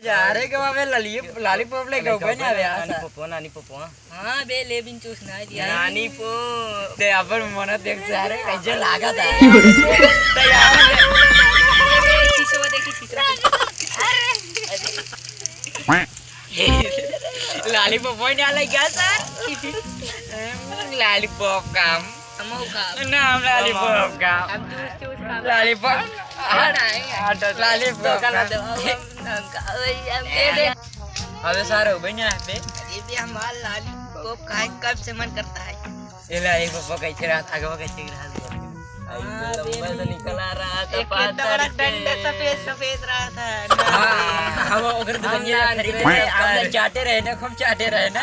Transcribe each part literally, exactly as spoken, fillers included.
जा रे के बाबे लाली, लालीपॉप लेके ऊपर नहीं आवे, हाँ, नानी सर। पोपो, नानी पोपो। हाँ बे, ले बिन चूस ना दिया। नानी पो। दे अपन मन देख सारे, कैसे लागा था? तैयार है। देखी, शीशो देखी, शीशो देखी। लालीपॉप नहीं आला क्या सर? लालीपॉप का। हमहू खाब। ना, हम लालीपॉप खाब। हम जूस, जूस खाब। लालीपॉप। हाँ, नहीं। हाँ, तो लालीपॉप दुकान खाब। में दे, हम, हम खाब, हम दे दे। अबे सारे हो गए ना यहाँ पे। अरे बे, हमार लालीपॉप खाए कब से मन करता है। ये लालीपॉप कैसे रहा, आगे कैसे रहा? हाँ, लंबा बे। सा निकला रहा था, एक पातर कितना बड़ा से। डंडा सफेद सफेद रहा था। हाँ, हम ओकर हम दुकानिया जान खरीदे रहे, रहे, हम और चाटे रहे ना, खूब चाटे रहे ना।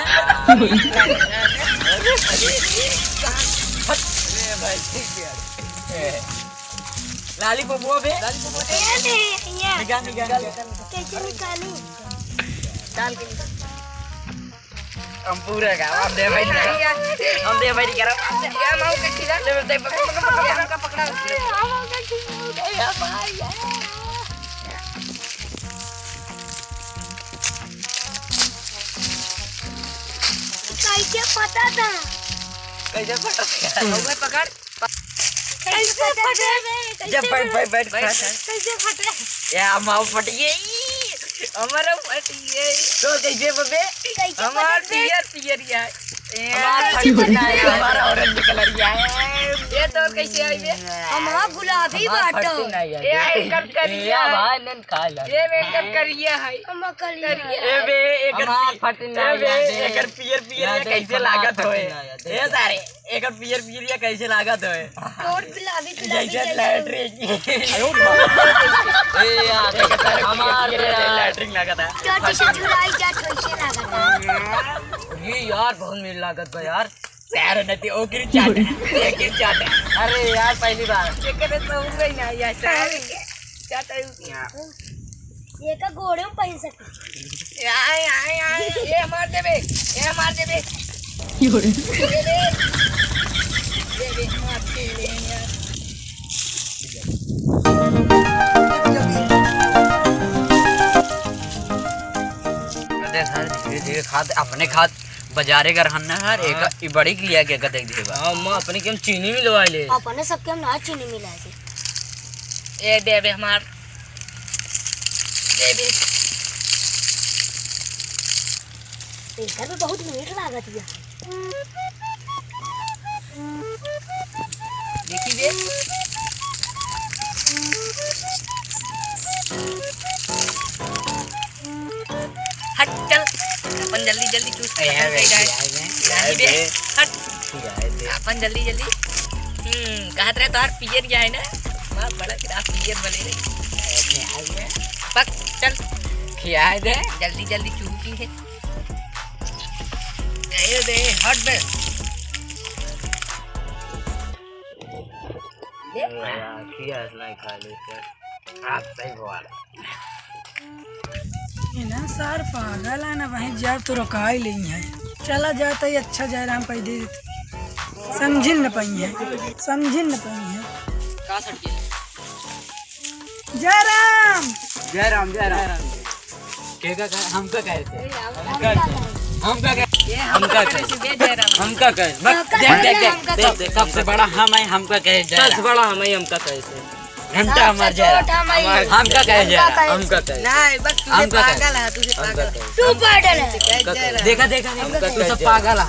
अरे भाई, ठीक है। ए, लालीपॉप वो बे? ए, दे, ये। निकाल, निकाल, निकाल। कैसे निकालूं? डाल के निकाल। हम पूरा का, हम दे भाई, हम दे भाई, करा। ये माऊ के खिला। ले, ले, पकड़, पकड़, पकड़। ये हमका पकड़ा। कैसे फटा था? कैसे फटा था? हमें पकड़। कैसे फटे बे? कैसे जब बैठ, फटे? बैठ, बैठ, बैठ। फट। कैसे फटे? या माऊ फट गई। हमारा फट गई। तो कैसे बबे? कैसे हमार फटे बे? पियर, पियर या। ए, हमार कैसे फट फटे? गई, हमारा orange colour या है। ये तो कैसे आई बे? हमार गुलाबी हमार बाटो। फटते नहीं है। ये एकर करिया ए, है। भाई, नन खा ला। ये एकर करिया है। हमार करिया। करिया। ए बे, एकर हमार पी-, फटते ए नहीं बे, है। एकर पियर, पियर या या दे, कैसे हमार लागत फटते होए? नहीं है, ए दे। सारे। एकर पियर पियरिया कैसे लागत है? तोर गुलाबी गुलाबी जैसे जैसे। लैट्रिन। ए यार, एकर सारे हमार पियर पियर यार। लैट्रिन लागत है। चोटी से झुराई जात वैसे लागत है। ये यार बहुत मीठ लागत बा यार। यार नती ओकरी चाट, एकर चाट। अरे यार पहली बार। एकर तो हो गई ना यार सर। चाट है। ये का गोड़े में पहन सके। आय, आय, आय, ये मार देबे, ये मार देबे। ये रे। ये रे, मार के ले यार। देख, धीरे धीरे खात, अपने खात बाजारे का रहन ना हर, एक हाँ। ई बड़ी के लिया के कतई देबा। हाँ, माँ अपने के हम चीनी मिलवा ले। अपने सबके हम ना चीनी मिला से। ए देबे हमार। देबे। एकर भी बहुत मीठ लागत है। देखी बे। हट, चल। अपन जल्दी, जल्दी चूस के ए, खत्म ए, कर जाए। ए, ए, नहीं बे, ए, हट। ए, ए, अपन जल्दी, जल्दी। हम्म, कहत रहे तोहार पियर गया है ना? माँ बड़ा तेरा पियर बने रही। ए, ए, ए। पक, चल। खियाए दे। जल्दी, जल्दी चूसी है। ए दे, हट बे। ए, यार, खिया नहीं खा लेते। हाथ सही बोल। ये ना सार पागल है ना, वहीं जाब तो रोकाई लेई है। चला जाता ही अच्छा, जयराम पैदे समझिन न पाई है, समझिन न पाई है। का सट गया? जयराम। जयराम, जयराम। के का कहे? हमका कहे थे। हमका कहे। हमका कहे। ये हमका हमका कहे कहे। थे, जयराम। हमका कहे। बस, हमका देख, कहे, देख, देख, हमका देख, कहे। देख, सबसे बड़ा हम है, हमका कहे जयराम। सबसे बड़ा हम है, हमका कहे थे। घंटा सबसे हमार जय छोट राम। हम ही। हमका कहे जय हमका राम, कहे। हमका कहे। नहीं, बस तू हमका कहे। पागल है, तू हमका पागल। कहे। तू पागल है। हमका कहे जय राम। देखा, देखा, देखा, हमका तू कहे सब जय राम। पागल है।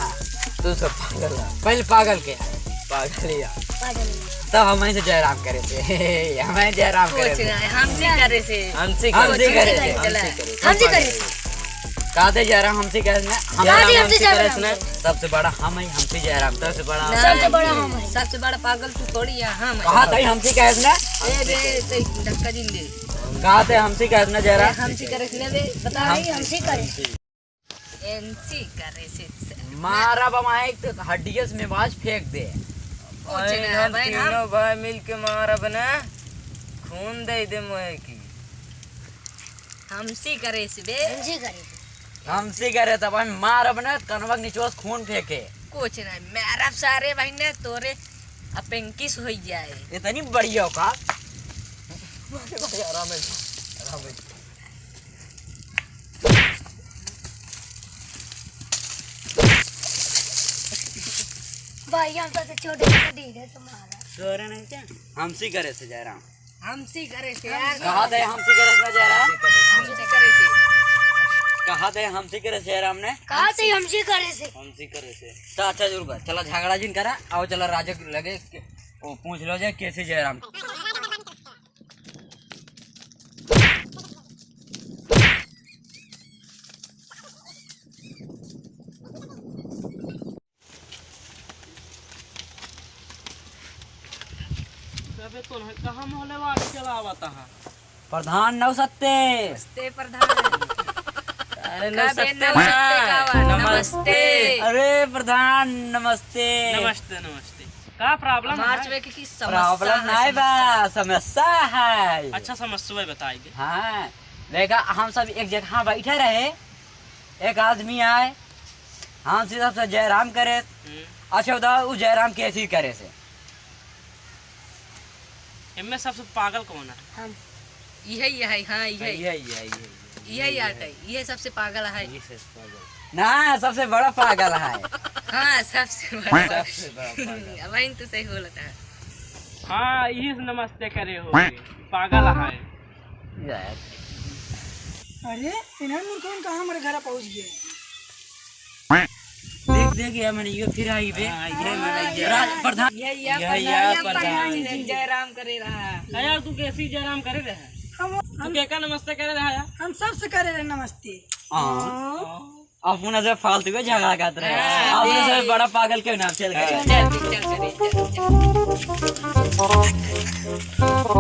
तू सब पागल है। पहले पागल के है। पागल ही है। पागल ही है। तब हम ऐसे जय राम करे थे। हम ऐसे जय राम करे कुछ थे। नहीं, हम नहीं करे थे। हमसे हम करे जी थे। करे थे, चला। हमसे करे थे। हम जी करे थे। कहते जय राम हमसे करे ना, हम जय राम काहे हमसे हमसे करे करे ना। ना, सबसे बड़ा हम है, हमसे जय राम करे। सबसे बड़ा नहीं, सबसे बड़ा हम है। सबसे बड़ा पागल तू थोड़ी है, हम है। कहा था हमसे कहे ना? ए बे, ते धक्का दिन दे। कहा था हमसे कहे ना जय राम? ए, हमसे करे ना बे, बता। हम नहीं, हमसे करे। एनसी करे से, से। मारा बमाए तो हड्डियस में बाज फेंक दे। कुछ ना, हम भाई, हम तीनों भाई मिल के मारब ना, खून दे दे मोहे की। हमसी करे से बे। हमसी करे से। हमसी करे तब हम मारब ना, कनवा के निचवा से खून फेंके। कुछ नहीं, मारब सारे भाई ने तोरे अपेंकिस होई जाए। इतनी बढ़िया हो का? आराम है, आराम है। भाई, हम तो छोटे से धीरे तुम्हारा। तोरा नहीं क्या? हमसी करे से जयराम। हमसी करे से यार। कहा थे हमसी करे से जयराम? हमसी करे से। कहा थे हमसी करे से जयराम ने? कहा थे हमसी करे से। हमसी करे से। तो अच्छा जरूर बा। चला झगड़ा जिन करा, आओ चला राजा के लगे, वो पूछ लो जाए कैसे जयराम। अबे तो नहीं, कहाँ मोहल्ले वाली चलावत है? प्रधान नमस्ते। नमस्ते प्रधान। अरे कबे नमस्ते नमस्ते ना। का बा? नमस्ते। नमस्ते। अरे प्रधान नमस्ते। नमस्ते, नमस्ते। का problem हमार है? चुए की, की समस्या प्रॉब्लम है, नहीं बा, समस्या। समस्या है। अच्छा, समस्या बताइए। हाँ, देखा, हम सब एक जगह बैठे रहे, एक आदमी आए, हम सीधा से जयराम करे। हम्म। अच्छा बताओ, वो जयराम कैसी करे से? इनमें सबसे पागल कौन है? हम। यही, यही, हाँ, यही। यही, यही, यही। यही आटे, यही सबसे पागल है। यही सबसे पागल। ना, सबसे बड़ा पागल है। हाँ, सबसे बड़ा। सबसे बड़ा पागल। अब इन तो सही बोलता है। हाँ, यही से नमस्ते करे हो, पागल है। यार। अरे, इन्हन मुर्खन कहाँ हमारे घर पहुँच गए? देख, देख, ये मने, ये फिर आई बे। हाँ, ये मने, ये। राज प्रधान। ये, ये ये, प्रधान, ये ये प्रधान प्रधान जी जी। जयराम करे रहा। का यार, तू कैसी जयराम करे रहा? हम, तू हम, के का नमस्ते करे रहा यार? हम सबसे करे रहे नमस्ते। हाँ। हाँ। अपना से फालतू के झगड़ा करत रहे। हाँ। अपने से बड़ा पागल क्यों ना चल गए? चल, चल, चल, चल, चल, चल।